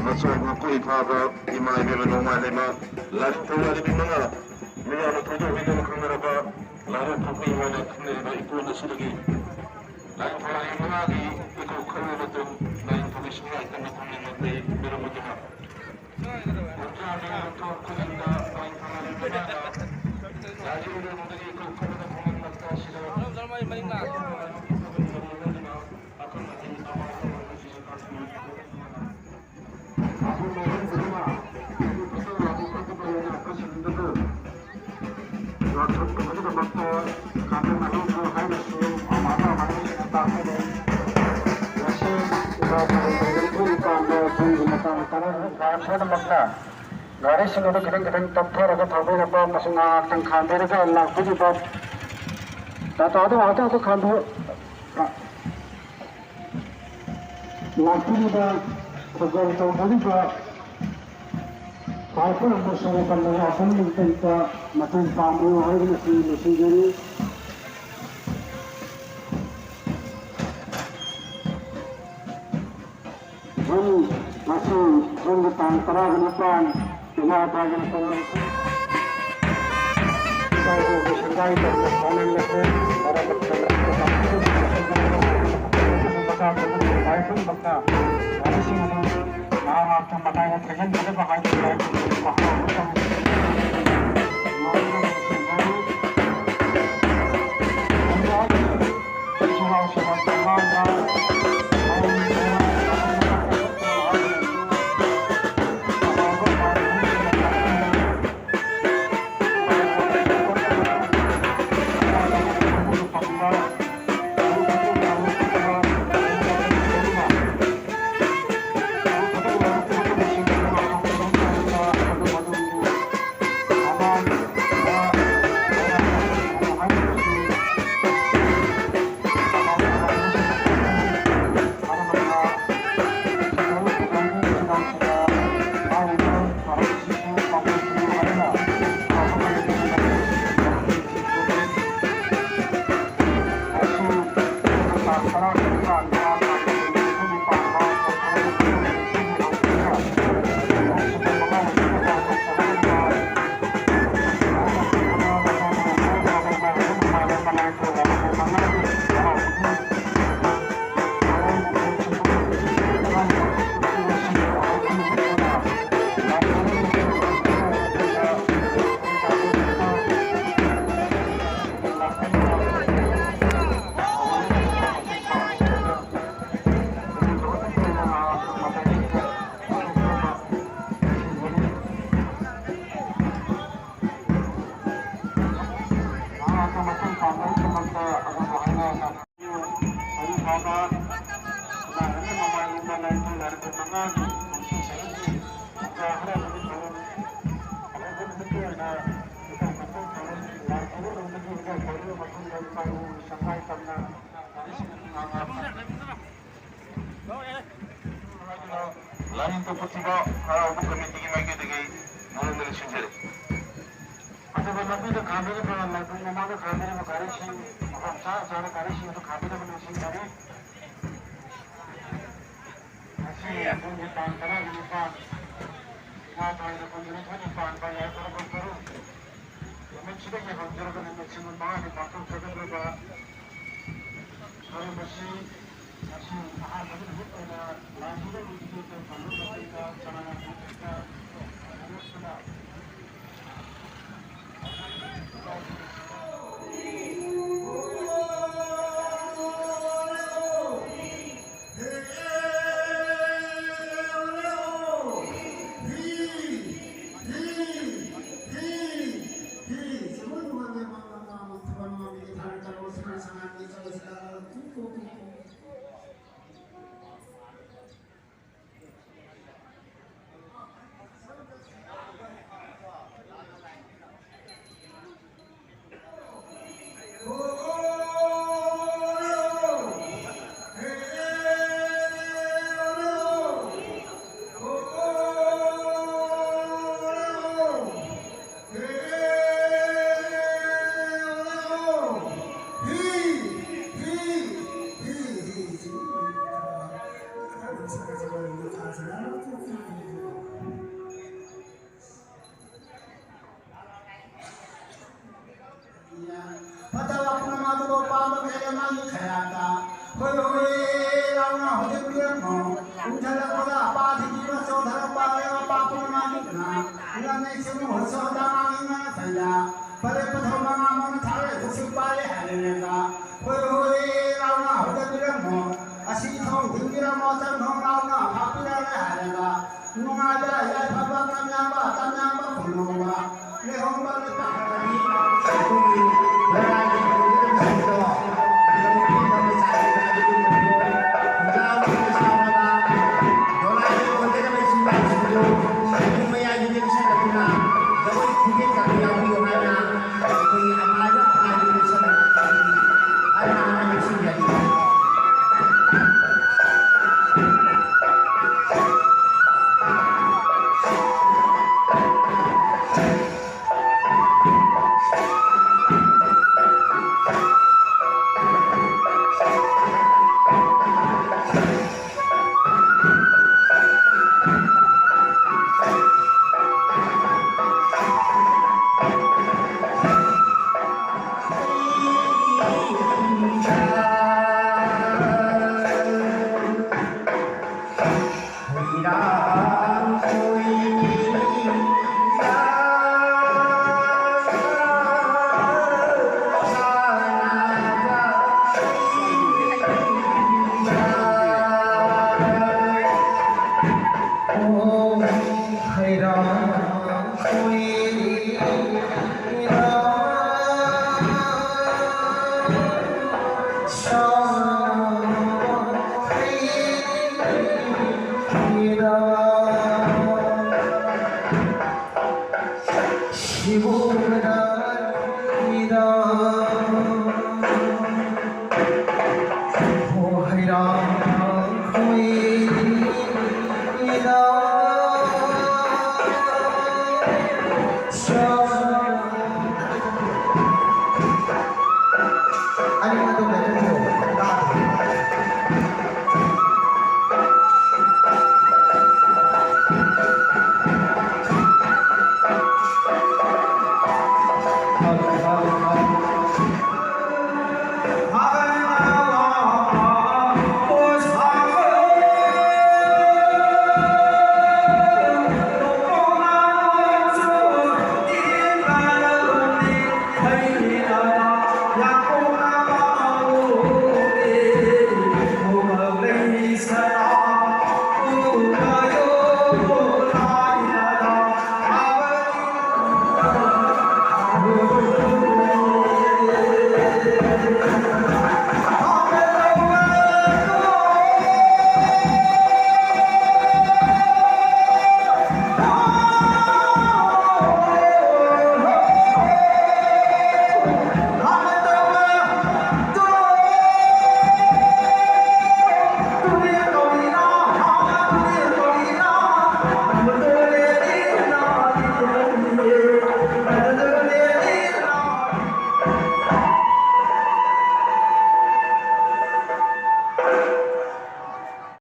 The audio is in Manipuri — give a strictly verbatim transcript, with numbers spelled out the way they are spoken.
ꯑꯆꯧꯕ ꯀꯣꯏ ꯐꯥꯕ ꯏꯃꯥ ꯏꯕꯦꯝꯃ ꯅꯣꯡꯃꯥꯏ ꯂꯩꯃ ꯂꯥꯏꯅꯤꯡꯊꯧ ꯂꯥꯏꯔꯦꯝꯕꯤ ꯃꯉꯥ ꯃꯤꯌꯥꯝꯅ ꯊꯣꯏꯗꯣꯛ ꯍꯦꯟꯗꯣꯛꯅ ꯈꯪꯅꯔꯕ ꯂꯥꯏꯔꯦꯝ ꯐꯨꯀꯨꯏ ꯍꯥꯏꯅ ꯈꯪꯅꯔꯤꯕ ꯏꯀꯣꯟ ꯑꯁꯤꯗꯒꯤ ꯂꯥꯏꯅꯤꯡꯊꯧ ꯂꯥꯏꯔꯦꯝꯕꯤ ꯃꯉꯥꯒꯤ ꯏꯀꯣꯛ ꯈꯪꯂꯕ ꯃꯇꯨꯡ ꯂꯥꯏꯅꯤꯡꯊꯧꯒꯤ ꯁꯤꯡꯅ ꯏꯀꯪ ꯃꯈꯣꯡ ꯂꯦꯡꯂꯛꯇꯦ ꯃꯔꯝ ꯑꯗꯨꯅ ꯄꯨꯝꯅꯃꯛꯅ ꯒꯥꯔꯤꯁꯤꯡ ꯑꯗꯨ ꯈꯤꯇꯪ ꯈꯤꯇꯪ ꯇꯞꯊꯔꯒ ꯊꯧꯕꯤꯅꯕ ꯑꯃꯁꯨꯡ ꯉꯥꯏꯍꯥꯛꯇꯪ ꯈꯥꯝꯕꯤꯔꯒ ꯂꯥꯛꯄꯤꯔꯤꯕ ꯇꯥꯇꯥꯗꯨ ꯉꯥꯏꯍꯥꯛꯇꯪ ꯑꯗꯨ ꯈꯥꯝꯕꯤꯌꯨ꯫ ꯂꯥꯛꯄꯤꯔꯤꯕ ꯊꯧꯒꯜ ꯇꯧꯕꯤꯔꯤꯕ ꯈ꯭ꯋꯥꯏ ꯄꯨꯝꯅꯃꯛ ꯁꯣꯔꯣꯛ ꯄꯟꯕ ꯋꯥꯐꯝ ꯂꯩꯇ ꯃꯇꯦꯡ ꯄꯥꯡꯕꯤꯌꯨ ꯍꯥꯏꯗꯨꯅꯁꯨ ꯅꯤꯡꯁꯤꯡꯖꯔꯤ꯫ ꯖꯨꯟ, ꯉꯁꯤ ꯖꯨꯟꯒꯤ ꯇꯥꯡ ꯇꯔꯥꯒ ꯅꯤꯄꯥꯟ, ꯏꯃꯥ ꯏꯄꯥꯒꯤ ꯃꯇꯝ ꯁꯪꯒꯥꯏ ꯇꯧꯕ ꯄꯥꯡꯂꯦꯟ ꯑꯁꯤ ꯃꯔꯛ ꯃꯔꯛꯇ ꯃꯆꯥ ꯄꯨꯝꯅꯃꯛ ꯈ꯭ꯋꯥꯏ ꯄꯨꯝꯅꯃꯛꯅ ꯋꯥꯔꯤꯁꯤꯡ ꯑꯗꯨ ꯉꯥꯏꯍꯥꯛ ꯉꯥꯏꯍꯥꯛꯇ ꯃꯇꯥꯏꯗ ꯊꯦꯡꯍꯟꯒꯗꯕ ꯍꯥꯏꯗꯨꯅ ꯃꯍꯥꯎ ꯑꯃ ꯇꯧꯏ꯫ ꯃꯉꯥꯒꯤ ꯀꯨꯝꯁꯤ ꯆꯍꯤꯒꯤ ꯄꯨꯖꯥ ꯍꯔꯥꯎꯕꯒꯤ ꯊꯧꯔꯝ ꯑꯍꯧꯕ ꯅꯨꯃꯤꯠꯀꯤ ꯑꯣꯏꯅ ꯏꯀꯣꯛ ꯀꯣꯛꯄ ꯊꯧꯔꯝ ꯂꯥꯏ ꯊꯧꯒꯠꯂꯨꯕꯗꯒꯤ ꯏꯀꯣꯛ ꯈꯣꯏꯔꯕ ꯃꯇꯨꯡꯗ ꯏꯄꯥ ꯏꯄꯨ ꯁꯪꯒꯥꯏ ꯇꯝꯅ ꯒꯥꯔꯤꯁꯤꯡ ꯑꯗꯨ ꯉꯥꯡꯅꯕ ꯂꯥꯏꯅꯤꯡꯊꯧ ꯄꯨꯊꯤꯕ ꯍꯔꯥꯎꯕ ꯀꯃꯤꯇꯤꯒꯤ ꯃꯥꯏꯀꯩꯗꯒꯤ ꯃꯣꯏꯔꯣꯝꯗ ꯂꯣꯏꯁꯤꯟꯖꯔꯤ꯫ ꯑꯗꯨꯒ ꯂꯝꯕꯤꯗ ꯈꯥꯝꯕꯤꯔꯤꯕ, ꯂꯥꯏꯕꯨꯡ ꯃꯃꯥꯡꯗ ꯈꯥꯝꯕꯤꯔꯤꯕ ꯒꯥꯔꯤꯁꯤꯡ, ꯃꯐꯝ ꯆꯥ ꯆꯥꯅ ꯒꯥꯔꯤꯁꯤꯡ ꯑꯗꯨ ꯈꯥꯝꯕꯤꯅꯕ ꯅꯤꯡꯁꯤꯡꯖꯔꯤ꯫ ꯉꯁꯤ ꯖꯨꯟꯒꯤ ꯇꯥꯡ ꯇꯔꯥꯒ ꯅꯤꯄꯥꯟ, ꯏꯉꯥ ꯊꯥꯒꯤ ꯀꯨꯟꯅꯤꯊꯣꯏꯅꯤ ꯄꯥꯟꯕ ꯌꯥꯏꯐꯔꯕ ꯇꯔꯨꯛ ꯅꯨꯃꯤꯠꯁꯤꯗꯒꯤ ꯍꯧꯖꯔꯒ ꯅꯨꯃꯤꯠ ꯁꯤꯡ ꯃꯉꯥꯅꯤ ꯄꯥꯡꯊꯣꯛꯆꯒꯗꯧꯔꯤꯕ ꯊꯧꯔꯝ ꯑꯁꯤ ꯉꯁꯤ ꯑꯍꯥꯟꯕꯒꯤ ꯅꯨꯃꯤꯠ ꯑꯣꯏꯅ ꯂꯥꯏꯅꯤꯡꯊꯧ ꯏꯕꯨꯙꯧ ꯄꯥꯜꯂꯤꯕ ꯃꯇꯝꯗ ꯆꯅꯥ ꯃꯇꯝꯗ ꯐꯠꯇꯕ ꯄꯨꯝꯅꯃꯛ ꯑꯗꯨꯕꯨ ꯄꯥꯝꯕ ꯃꯈꯩ ꯃꯥꯒꯤ ꯈꯌꯥꯠꯇ ꯍꯣꯏ ꯍꯣꯏ ꯂꯥꯎꯅ ꯍꯧꯖꯤꯛ ꯄꯤꯔꯝꯃꯣ꯫ ꯎꯝꯊꯔꯛꯄꯗ ꯑꯄꯥ ꯊꯤꯕꯤꯕ ꯆꯣꯟꯊꯔꯛꯄ ꯑꯔꯦꯝ ꯑꯄꯥ ꯄꯨꯝꯅꯃꯛ ꯅꯤꯛꯅ ꯂꯝꯅꯩ ꯆꯤꯡꯃꯨ ꯍꯣꯏꯁꯨ ꯍꯟꯗꯛ ꯃꯥꯒꯤ ꯉꯥꯅ ꯐꯩꯗ ꯐꯔꯦ ꯄꯊꯧ ꯃꯉꯥ ꯃꯉꯥ ꯊꯥꯔꯦ ꯍꯧꯖꯤꯛ ꯄꯥꯜꯂꯦ ꯍꯥꯏꯔꯦꯅꯦꯀ ꯍꯣꯏ ꯍꯣꯏ ꯂꯥꯎꯅ ꯍꯧꯖꯤꯛ ꯄꯤꯔꯝꯃꯣ꯫ ꯑꯁꯤ ꯊꯣꯡ ꯊꯤꯡꯕꯤꯔꯝꯃꯣ ꯆꯪꯊꯣꯡ ꯂꯥꯎꯅ ꯐꯥꯛꯄꯤꯔꯛꯑꯦ ꯍꯥꯏꯔꯒ ꯅꯨꯡꯉꯥꯏꯕ ꯌꯥꯏꯐꯕ ꯀꯝꯌꯥꯝꯕ ꯇꯝꯌꯥꯝꯕ ꯈꯨꯅꯨꯡꯕ ꯂꯩꯍꯣꯡꯕ ꯂꯩꯄꯥꯛ ꯑꯩꯈꯣꯏꯒꯤ ꯂꯩꯔꯥꯏꯒꯤ ꯈꯨꯟꯗ ꯂꯩꯕꯁꯤꯡꯗꯣ ꯅꯨꯄꯤ ꯅꯨꯄꯥ ꯃꯆꯥꯁꯤꯡꯗ ꯑꯗꯨꯒꯤ ꯃꯈꯣꯏ ꯍꯔꯥꯎ ꯀꯨꯝꯍꯩ ꯁꯥꯎꯅꯕ